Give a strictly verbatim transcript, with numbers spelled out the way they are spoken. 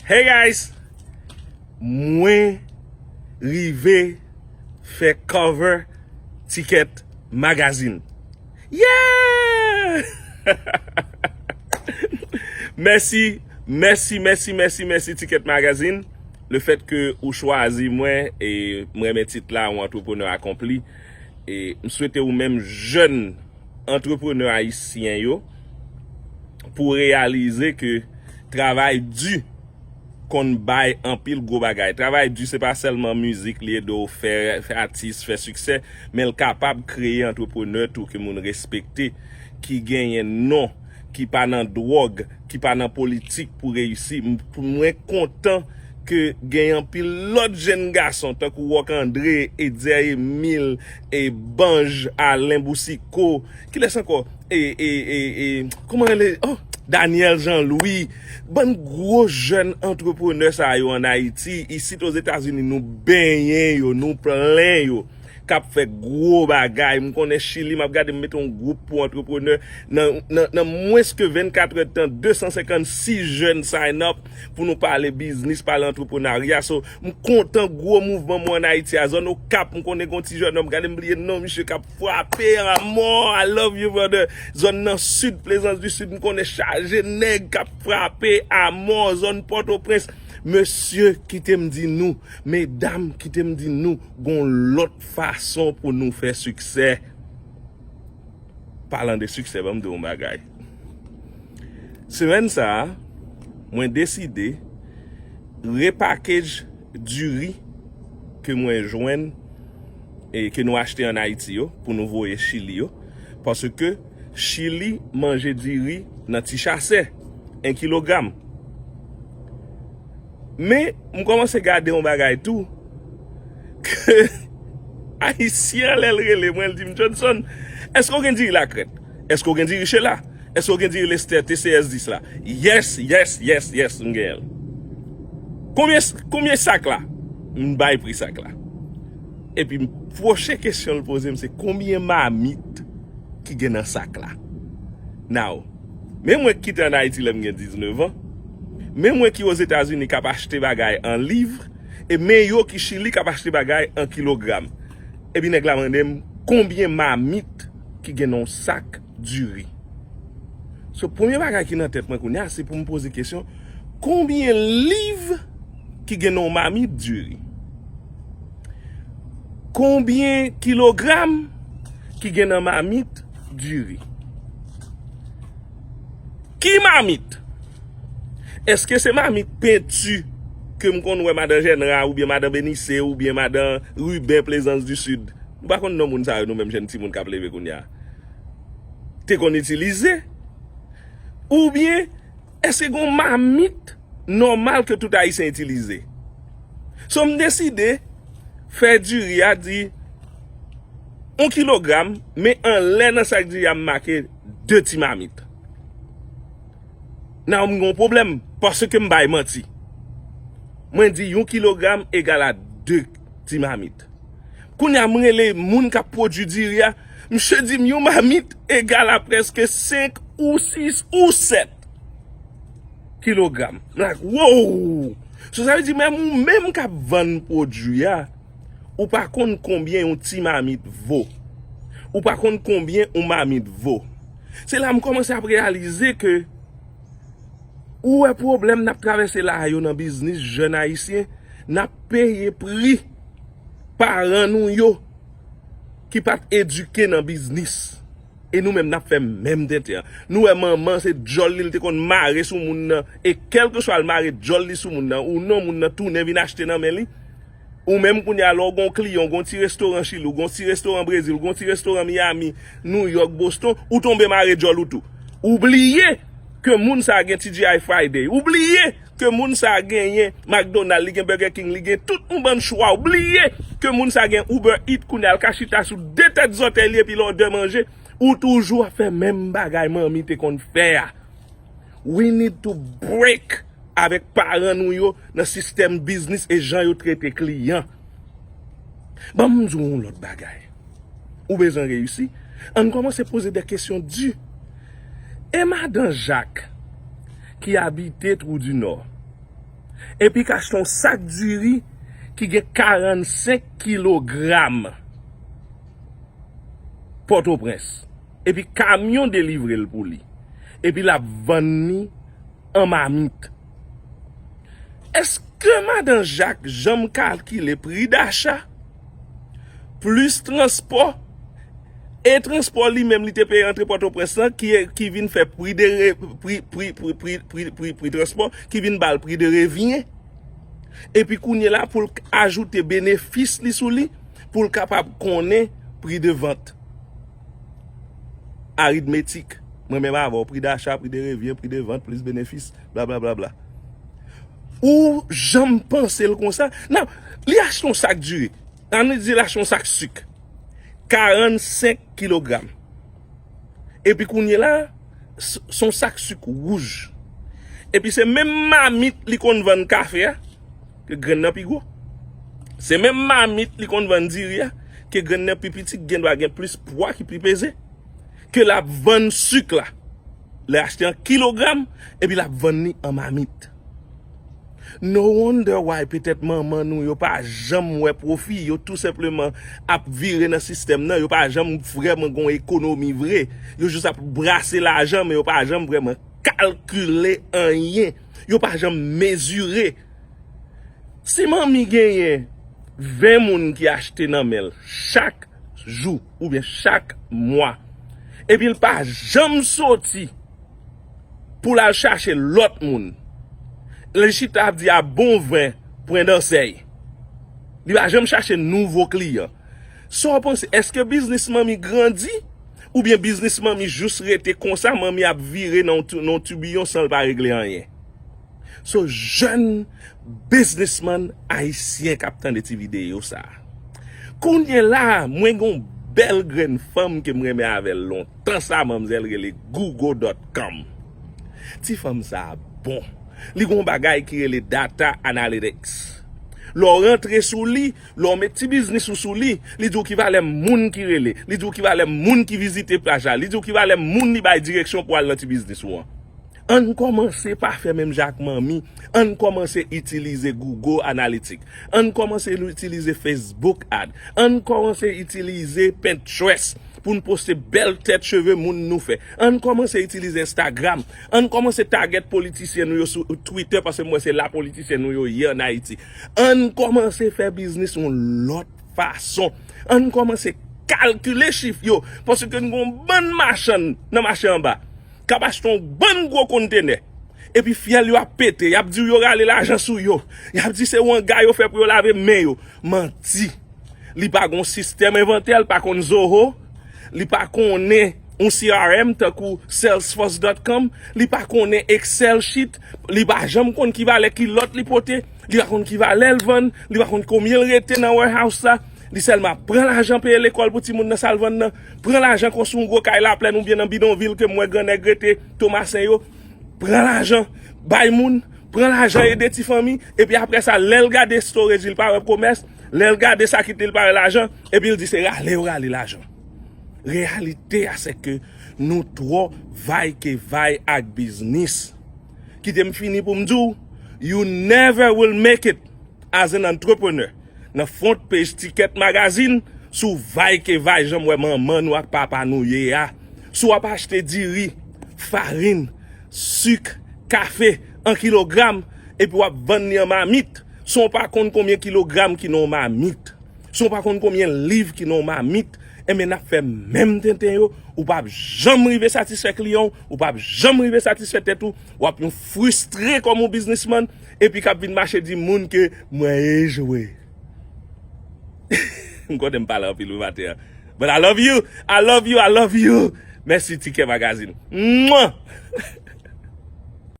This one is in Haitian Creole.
Hey guys! Mwen rive fè cover Ticket Magazine. Yeah! Mèsi, mèsi, mèsi, mèsi, mèsi Ticket Magazine. Le fèt ke ou chwazi mwen e mwen renmen tit la, ou antreprenè akonpli. E m swete ou menm jèn antreprenè ayisyen yo pou reyalize ke travay di konn bay anpil gwo bagay. Travay di se pa sèlman mizik li ede w fè, fè atis, fè siksè, men l kapab kreye antreprenè tou ke moun respekte, ki genyen non, ki pa nan dwòg, ki pa nan politik pou reyisi. M- Mwen kontan ke gen anpil lòt jèn gason tankou Rock André, Etzer Emile, e Banj, Alain Boucicault, kilès ankò? E, e, e, e, kòman rele? Oh, Daniel Jean Louis. Bann gwo jèn antreprenè sa yo ann Ayiti, isit Ozetazini, nou benyen yo, nou plen yo, k ap fè gwo bagay. M konnen Chili, m ap gade, m mete yon gwoup pou antreprenè. Nan, nan, nan mwens ke vennkat èdtan, de san senkannsis jèn sign up pou nou pale biznis, pale antreprenarya. So, m kontan gwo mouvman mwen ann Ayiti a. Zòn Okap, m konnen gon ti jèn nonm, gade m bliye non misye k ap frape anmò. I love you, brother. Zòn nan Sid, Plezans di Sid, m konnen chaje nèg k ap frape anmò. Zòn Pòtoprens, mesye, kite m di nou, medam, kite m di nou, gon lòt fason pou nou fè siksè. Palan de siksè, ban m di w yon bagay. Semèn sa a, mwen deside repackage diri ke mwen jwenn e ke nou achte ann Ayiti yo pou nou voye Chili yo, paske Chili manje diri nan ti chasè, en kilogram. Men, m kòmanse gade yon bagay tou, ke Ayisyen an, lè l rele mwen, l di m, "Johnson, èske w gen diri Lakrèt? Èske w gen diri Chela? Èske w gen diri Lestè T C S dis la?" Yes, yes, yes, yes, m genyen l. "Konbyen, konbyen sak la?" M bay pri sak la. Epi m, pwochen kesyon l poze m se, "Konbyen mamit ki gen nan sak la?" Now, men mwen ki kite ann Ayiti lè m gen diznèf an, men mwen ki Ozetazini k ap achte bagay an liv, e men yo ki Chili k ap achte bagay an kilogram. Epi nèg la mande m, "Konbyen mamit ki gen nan yon sak diri?" So, premye bagay ki nan tèt mwen kounye a, se pou m poze kesyon, "Konbyen liv ki gen nan yon mamit diri? Konbyen kilogram ki gen nan mamit diri?" Ki mamit? Èske se mamit penti ke m konn wè madan Jènra oubyen madan Benise oubyen madan Riben Plezans di Sid? Nou pa konn non moun sa yo, nou menm jèn timoun k ap leve kounye a. Te konn itilize? Oubyen, èske gon mamit nòmal ke tout Ayisyen itilize? So, m deside fè diri a di yon kilogram, men anlè nan sak diri a, m make de ti mamit. Nan m gen yon pwoblèm, paske m bay manti. Mwen di yon kilogram egal a de ti mamit. Kounye a, m rele moun k ap pwodui diri a, misye di m yon mamit egal a prèske senk ou sis ou sèt kilogram. M like, wow! So, sa vle di, menm ou menm k ap vann pwodui a, ou pa konn konbyen yon ti mamit vo. Ou pa konn konbyen yon mamit vo. Se la m kòmanse ap reyalize ke ou wè pwoblèm n ap travèse la a yo nan biznis, jèn ayisyen, n ap peye pri paran nou yo ki pa t edike nan biznis. E nou menm n ap fè menm tenten an. Nou wè manman se djòl li, li te konn mare sou moun nan. E kèlkeswa l mare djòl li sou moun nan, ou non moun nan tounen vin achte nan men li. Ou menm kounye a, lè w gen yon kliyan, w gen yon ti restoran Chili, w gen yon ti restoran Brezil, w gen yon ti restoran Miami, New York, Boston, ou tonbe mare djòl ou tou. Ou bliye ke moun sa a gen T G I Friday. Ou bliye ke moun sa a genyen McDonald, li gen Burger King, li gen tout yon bann chwa. Ou bliye ke moun sa a gen Uber Eats kounye a, l ka chita sou de tèt zòtèy li epi l òdè manje. Ou toujou ap fè menm bagay manmi te konn fè a. We need to break avèk paran nou yo nan sistèm biznis e jan yo trete kliyan. Ban m di w yon lòt bagay. Ou bezwen reyisi? Ann kòmanse poze de kesyon di. E madan Jak ki abite Twou di Nò, Epi k achte yon sak diri ki gen karannsenk kilogram Pòtoprens. Epi kamyon delivre l pou li. Epi l ap vann li an mamit. Èske madan Jak janm kalkile pri dacha plis transpò? E transpò li menm li te peye antre Pòtoprens lan ki, ki vin fè pri de re, pri, pri, pri, pri, pri, pri, pri transpò ki vin ba l pri de revyen. Epi kounye la pou l ajoute benefis li sou li pou l kapab konnen pri de vant. Aritmetik. Mwen menm avè w, pri dacha, pri de revyen, pri de vant, plis benefis, blablabla. Ou janm panse l konsa? Nan, li achte yon sak diri. Ann di l achte yon sak sik. Karannsenk kilogram. Epi kounye la, s- s on sak sik wouj. Epi se menm mamit li konn vann kafe a, ke grenn nan pi gwo. Se menm mamit li konn vann diri a, ke grenn nan pi piti, ki gen dwa gen plis pwa, ki pi peze. Ke l ap vann sik la. Li achte an kilogram, epi l ap vann li an mamit. No wonder why petèt manman nou yo pa janm wè pwofi, yo tou senpleman ap vire nan sistèm nan, yo pa janm vrèman gon ekonomi vre. Yo jis ap brase lajan, men yo pa janm vrèman kalkile anyen. Yo pa janm mezire. Si manmi genyen ven moun ki achte nan men l chak jou oubyen chak mwa, epi l pa janm soti pou l al chache lòt moun, li chita ap di a bon ven pwen dansèy. Li pa janm chache nouvo kliyan. Sa w panse, èske biznis manmi grandi? Oubyen biznis manmi jis rete konsa, manmi ap vire nan yon ti- nan yon tibiyon san l pa regle anyen? So, jèn biznismann ayisyen k ap tande ti videyo sa a. Kounye la, mwen gen yon bèl grenn fanm ke m renmen avè l lontan sa, manmzèl rele google dot com. Ti fanm sa a bon. Li gen yon bagay ki rele data analytics. Lè w rantre sou li, lè w met ti biznis ou sou li, li di w ki valè moun ki rele, li di w ki valè moun ki vizite paj la, li di w ki valè moun li bay direksyon pou al nan ti biznis ou an. Ann kòmanse pa fè menm jan ak manmi. Ann kòmanse itilize Google Analytics. Ann kòmanse itilize Facebook Ad. Ann kòmanse itilize Pinterest pou n poste bèl tèt cheve moun nou fè. Ann kòmanse itilize Instagram. Ann kòmanse target politisyen nou yo sou Twitter, paske m wè se la politisyen nou yo ye ann Ayiti. Ann kòmanse fè biznis yon lòt fason. Ann kòmanse kalkile chif yo, paske n gon bann machann nan mache anba k ap achte yon bann gwo kontenè. Epi fyèl yo ap pete, y ap di w yo rale lajan sou yo. Y ap di se wanga yo fè pou yo lave men yo. Manti. Li pa gon sistèm envantè, li pa konn Zoho, li pa konnen yon C R M tankou salesforce dot com, li pa konnen Excel sheet, li pa janm konn ki valè kilòt li pote, li pa konn ki valè l vann, li pa konn konbyen l rete nan warehouse la. Li sèlman ap pran lajan peye lekòl pou timoun nan sa l vann nan, pran lajan konstwi yon gwo kay Laplèn oubyen nan bidonvil ke m wè grannèg rete, Tomasen yo, pran lajan bay moun, pran lajan ede ti fanmi, epi apre sa, lè l gade storage li pa wè komès, lè l gade sakit li, li pa wè lajan, epi l di se rale yo rale lajan. Reyalite a se ke nou twò vayevay ak biznis. Kite m fini pou m di w, you never will make it as an entrepreneur. Nan front page Ticket Magazine, si w vayevay jan m wè manman nou ak papa nou ye a, si w ap achte diri, farin, sik, kafe an kilogram, epi w ap vann li an mamit, si w pa konn konbyen kilogram ki nan yon mamit, si w pa konn konbyen liv ki nan yon mamit, enben n ap fè menm tenten yo, ou p ap janm rive satisfè kliyan w, ou p ap janm rive satisfè tèt ou, w ap yon fristre kòm yon biznismann, epi k ap vin mache di moun ke mwen echwe. M konnen m pale anpil wi maten an. But I love you, I love you, I love you. Mèsi Ticket Magazine. Mwa!